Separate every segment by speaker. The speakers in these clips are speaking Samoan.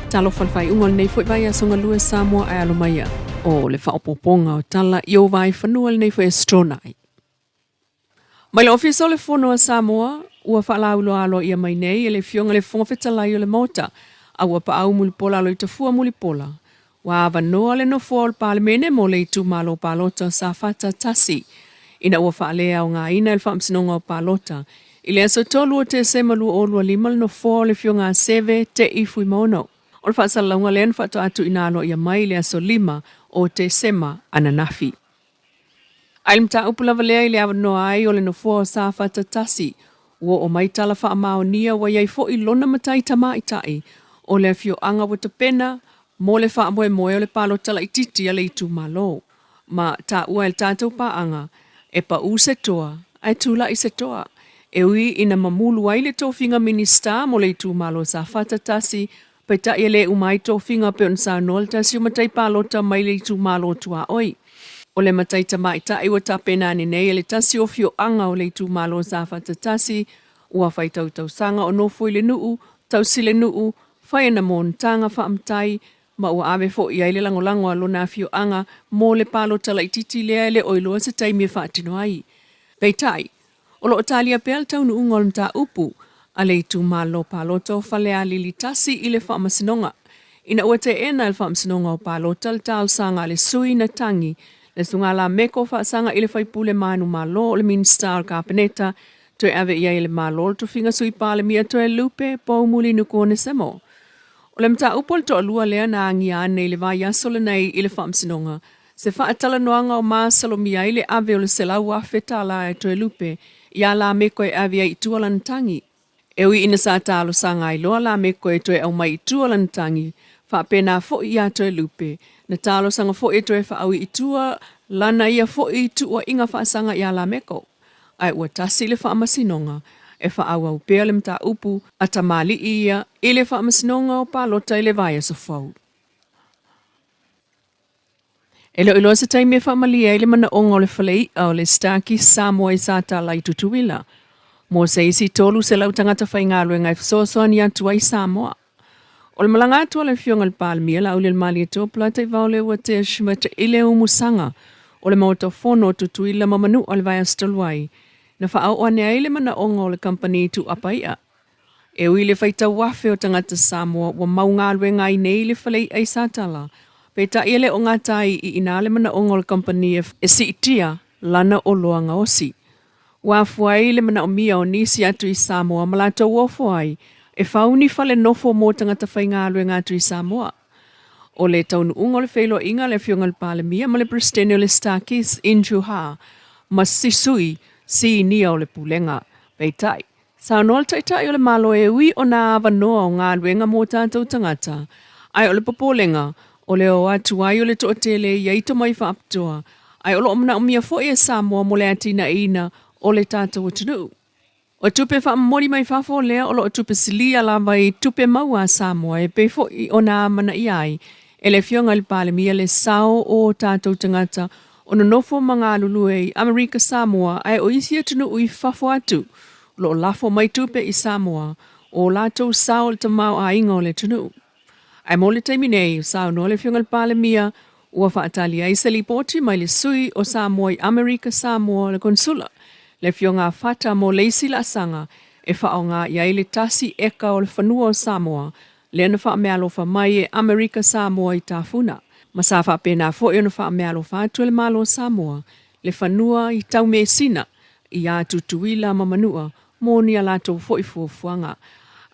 Speaker 1: Talofa le faaiuga o lenei foi vaiaso galue Samoa ae alo maia o le faaopoopoga o tala i ou vaaifanua lenei foi aso Toonai. Mai le Ofisa o le Fono a Samoa, ua faalauiloa aloaia mai nei e le Afioga i le Fofoga Fetalai o le Maota, a ua paau mulipola aloitafua mulipola. Ua avanoa le Nofoa o le Palemene mo le itumalo palota o Safata 1 ina ua faaleaogaina e le Faamasinoga o Palota i le aso 3 o Tesema 2025 le Nofoa o le Afioga a Seve Te'i Fuimaono. O le faasalalauga lea na faatoa tuuina aloaia mai i le aso 5 o Tesema ananafi. Ae le mataupu lava lea i le avanoa ai o le nofoa o Safata 1, ua oo mai tala faamaonia ua i ai foi lona matai tamaitai o le afioaga ua tapena mo le faamoemoe o le palota laitiiti a le itumalo. Ma taua e le tatou paaga, e pau se toa ae tulai se toa. E ui ina mamulu ai le tofiga Minisita mo le itumalo o Safata 1, Peitai e le uma ai tofiga pei ona saunoa le tasi o matai palota mai le itumalo tuaoi. O le matai tamaitai ua tapena ane nei e le tasi o afioaga o le itumalo Safata 1 ua fai tautausaga o nofo i le nuu, tausi le nuu, fai ana monotaga faamatai ma ua ave foi i ai le lagolago a lona afioaga mo le palota laitiiti lea e le o iloa se taimi e faatino ai. Peitai, O lo o talia pea le taunuuga o le mataupu a le itumalo palota o Falealili 1 i le Faamasinoga. Ina ua teena e le Faamasinoga o Palota le talosaga a le sui na tagi le Susuga Lameko Faasaga i le faipule manumalo o le Minisita o le Kapeneta toe ave i ai e le Malo le tofiga Sui Palemia Toelupe Poumuli Nukuonesemo. O le mataupu a le toalua lea na agia ane i le vaiaso lenei i le Faamasinoga Se faatalanoaga o masalomia ai le ave o le $100,000 e Toelupe iā Lameko e ave ai i tua lana tagi. E ui ina sa talosaga ai loa Lameko e toe aumai i tua lana tagi, faapena foi iā Toelupe, na talosaga foi e toe faaui i tua lana ia foi tuuaiga faasaga iā Lameko. Ae ua tasi le faamasinoga e faaauau pea le mataupu a tamalii ia i le Faamasinoga o Palota i le vaiaso fou. E le o iloa se taimi e faamalie ai le manaoga o le fale iʻa o le Starkist Samoa i Satala i Tutuila mo se isi 300 tagata faigaluega e fesoasoani atu ai Samoa. O le malaga atu a le Afioga i le Palemia Laaulialemalietoa Polataivao Leuatea Schmidt i le umusaga o le Maota Fono o Tutuila ma Manua i le vaiaso talu ai, na faaoo ane ai le manaoga o le kamupani tuuapa iʻa. E ui i le faitau afe o tagata Samoa ua mau galuega ai nei i le fale iʻa i Satala, peitai e le o gata ai i inā le manaoga o le kamupani e siitia lana oloa gaosi. Ua afua ai le manaomia o nisi atu i Samoa ma latou ofo ai e fau ni fale nofo mo tagata faigaluega atu i Samoa. O le taunuuga o le feiloaiga a le Afioga i le Palemia ma le Peresetene o le Starkist Andrew Har ma si sui sinia o le Pulega. Peitai, Saunoa le Taitai o le Malo e ui o nā avanoa o galuega mō tātou tagata, ae o le popolega, o le o atu ai o le toatele e i ai tomai faapitoa, ae o lo o manaomia foi e Samoa mo le atinaeina o le tātou atunuu. O tupe faamomoli mai fafo lea o lo o tupe silia lava i tupe maua a Samoa e pei foi ona amanaia ai e le Afioga i le Palemia le sao o tātou tagata o nonofo ma galulue i Amerika Samoa ae o isi atunuu i fafo atu o lo o lafo mai tupe i Samoa o latou sao i le tamaoaiga o le atunuu. Ae mo le taimi nei, saunoa le Afioga i le Palemia ua faatali ai se lipoti mai le sui o Samoa i Amerika Samoa le Konsula, le Afioga a Fata mo le isi laasaga e faaaoga i ai le tasi eka o le fanua o Samoa lea na faameaalofa mai e Amerika Samoa i Tafuna, ma sa faapena foi ona faameaalofa atu e le Malo o Samoa le fanua i Taumeasina iā Tutuila ma Manua mo ni a latou foi fuafuaga.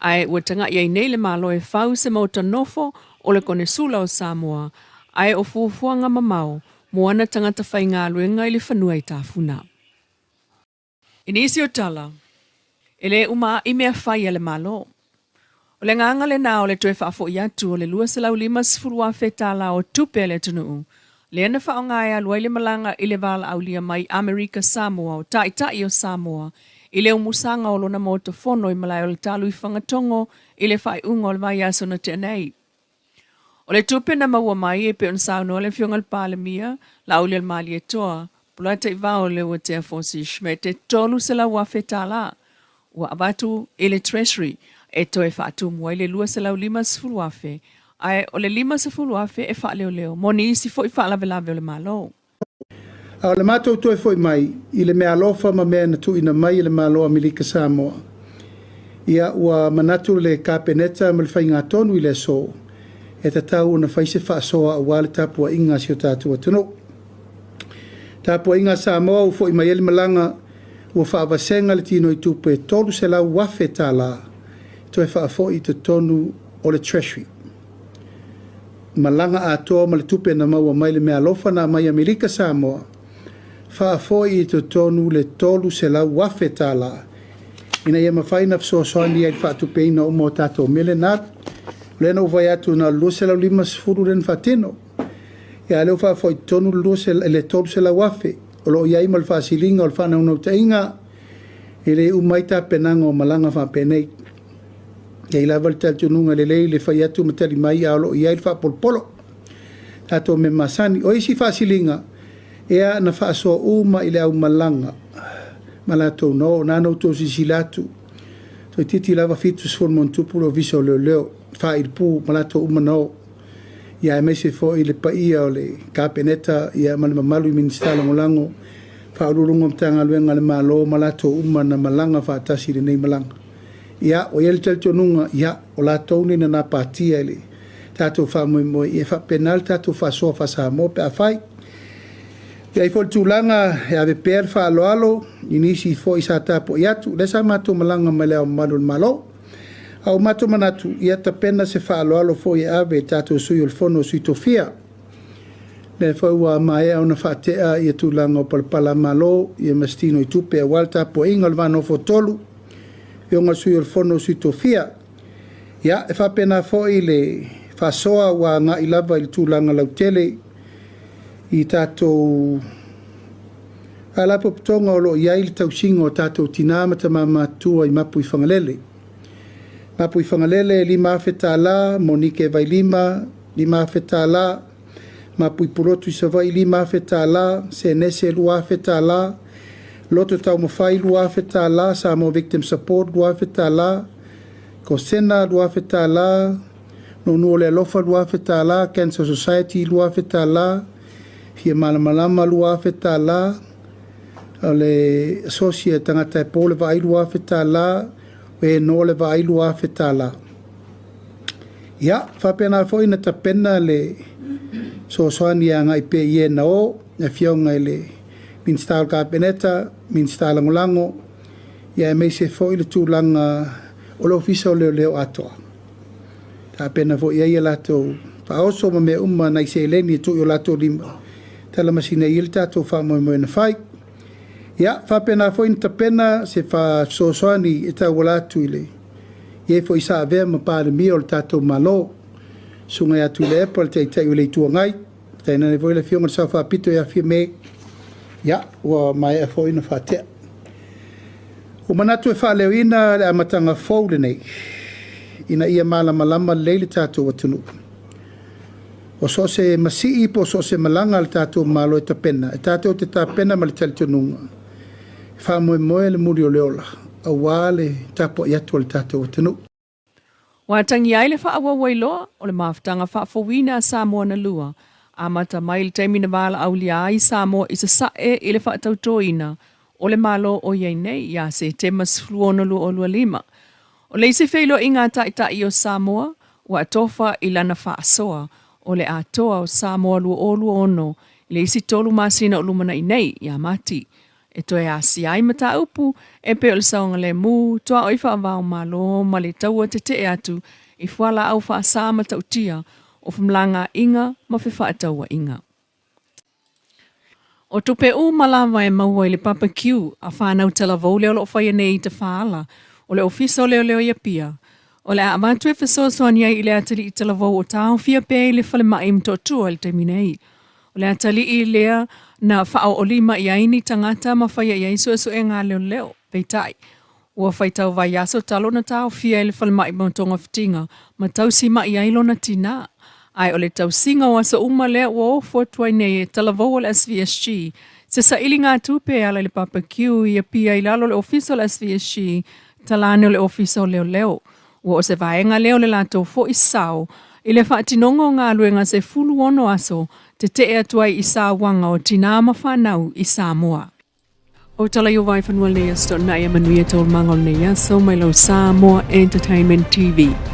Speaker 1: Ae ua tagai ai nei le Malo e fau se maota nofo o le Konesula o Samoa, ae o fuafuaga mamao mo ana tagata faigaluega i le fanua i Tafuna. I nisi o tala, e le uma aʻi mea fai a le Malo. O le agaga lenā o le toe faafoʻi atu o le $250,000 o tupe a le atunuu, lea na faaaoga e alu ai le malaga i le valaaulia mai Amerika Samoa o Taitai o Samoa i le umusaga o lona Maota Fono i Malae o le Talu i Fagatogo i le faaiuga o le vaiaso na tea nei. O le tupe na maua mai e pei ona saunoa le Afioga i le Palemia, Laaulialemalietoa, Polataivao Leuatea Fosi Schmidt e $300,000 ua avatu i le Treasury e toe faatumu ai le $250,000, ae o le $50,000 e faaleoleo mo nisi foi faalavelave o le Malo.
Speaker 2: A o le matou toe foi mai i le meaalofa ma mea na tuuina mai e le Malo o Amerika Samoa, ia ua manatu le Kapeneta ma le faigatonu i le aso, e tatau ona fai se faasoa aua le tapuaiga a si o tatou atunuu. Tapuaiga a Samoa ua foi mai ai le malaga, ua faavasega le tinoitupe e $300,000 toe faafoi i totonu o le Treasury. Malaga atoa ma le tupe na maua mai le meaalofa na aumai Amerika Samoa, faafoi i totonu le $300,000 ina ia mafai ona fesoasoani ai i le faatupeina uma o tatou mea lea na alu. O lea na ou vaai atu na o le 250 lea na faatino, a o lea ua faafoi i totonu le $300,000. O lo o i ai ma le faasiliga o le faanaunautaiga, e le uma ai tapenaga o malaga faapenei. E i ai lava le talitonuga e lelei le fai atu ma tali mai, a o lo o i ai le faapolopolo, tatou mea masani. O isi faasiliga, ia na faasoa uma i le aumalaga ma latou na o. Na ona outou silasila atu, toeitiiti lava 70+ le Ofisa o Leoleo, failipu ma latou uma na o, ia aemaise foi le paia o le Kapeneta ma le mamalu i Minisita Lagolago, Ofisa Sili o Pulega o Matagaluega a le Malo ma latou uma na malaga faatasi i lenei malaga. Ia, ua i ai le talitonuga, ia, o latou nei na gapatia i le tatou faamoemoe, ia e faapena le tatou faasoa faa-Samoa pe afai. E i ai foi le tulaga e ave pea le faaaloalo i nisi foi sa tapuai atu, lea sa matou malaga ma Le Ao Mamalu o le Malo. A ua matou manatu, ia tapena se faaaloalo foi e ave i le tatou Sui o le Fono a Sui Tofia, lea foi ua maea ona faatea ia tulaga o palapalamalo ma se tinoitupe aua le tapuaiga o le va nofo tolu, afioga i le Sui o le Fono a Sui Tofia. Ia, e faapena foi le faasoa ua agai lava i le tulaga lautele i tatou faalapotopotoga o lo o i ai le tausiga o tatou tina ma tama matutua i Mapuifagalele. Mapuifagalele e $5,000, Monike Vailima $5,000, Mapui Pulotu i Savaii $5,000, Senese $2,000, Loto Taumafai $2,000, Samoa Victim Support $2,000, Kosena $2,000, Nuunuu o le Alofa $2,000, Cancer Society $2,000, Fia Malamalama $2,000, o le Asosi a Tagata e Po le Vaai $2,000, o e Noa le Vaai $2,000. Ia, faapena foi ona tapena le fesoasoani e agai pea i e na o, le Afioga i le Minisita o le Kapeneta, Minisita Lagolago, aemaise foi le tulaga o le Ofisa o Leoleo atoa. Tapena foi i ai a latou faaoso ma mea uma, nai seleni e tuu i o latou lima e talamasina ai le tatou faamoemoe na fai. Ia, faapena foi ona tapena se fesoasoani e tauala atu i le i e foi sa avea ma Palemia o le tatou Malo, Susuga ia Tuilaepa le Taitai o le Itu Agai, tainane foi le Afioga i le Sao Faapito ia Fiame, ia, ua maea foi ona faatea. Ua manatu e faaleoina le amataga fou lenei ina ia malamalama lelei le tatou atunuu. O so o se masii po o so o se malaga a le tatou Malo e tapena, e tatou te tapena ma le talitonuga e faamoemoe le muli o le ola aua le tapuai atu a le tatou atunuu.
Speaker 1: Ua atagia ai le faaauau ai loa o le mafutaga faafouina a Samoa na lua, amata mai le taimi na valaaulia ai Samoa i Sasae i le faatautoina o le Malo o i ai nei ia Setema 16 2025. O le isi feiloaiga a Taitai o Samoa ua atofa i lana faasoa o le Atoa o Samoa 2026 i le isi tolu masina o lumanai nei ia Mati e toe asia ai mataupu e pei o le saogalemu, tuaoi faava-o-Malo ma le taua tetee atu i fualaau faasa matautia o femalagaaiga ma fefaatauaiga. O tupe uma lava e maua i le papakiu a fanau talavou lea o lo o faia nei i Tafaala o le Ofisa o Leoleo i Apia, o le a avatu e fesoasoani ai i le atalii talavou o taofia pea i le falemai i Motootua i le taimi nei. O le atalii lea na faaoolima i ai ni tagata ma faia i ai suesuega a leoleo. Peitai, ua faitau vaiaso talu ona taofia e le falemai mo togafitiga ma tausima'i ai lona tinā. Ae o le tausiga o aso uma lea ua ofo atu ai nei e talavou o le SVSG se sailigatupe e ala i le papakiu i Apia i lalo o le Ofisa o le SVSG, talane o le Ofisa o Leoleo. Ua o se vaega lea o le latou foi sao i le faatinoga o galuega 16 aso tetee atu ai i sauaga o tinā ma fanau i Samoa. O tala i o Vaefanua lenei aso, toonai ia manuia taualumaga o lenei aso mai lau Samoa Entertainment TV.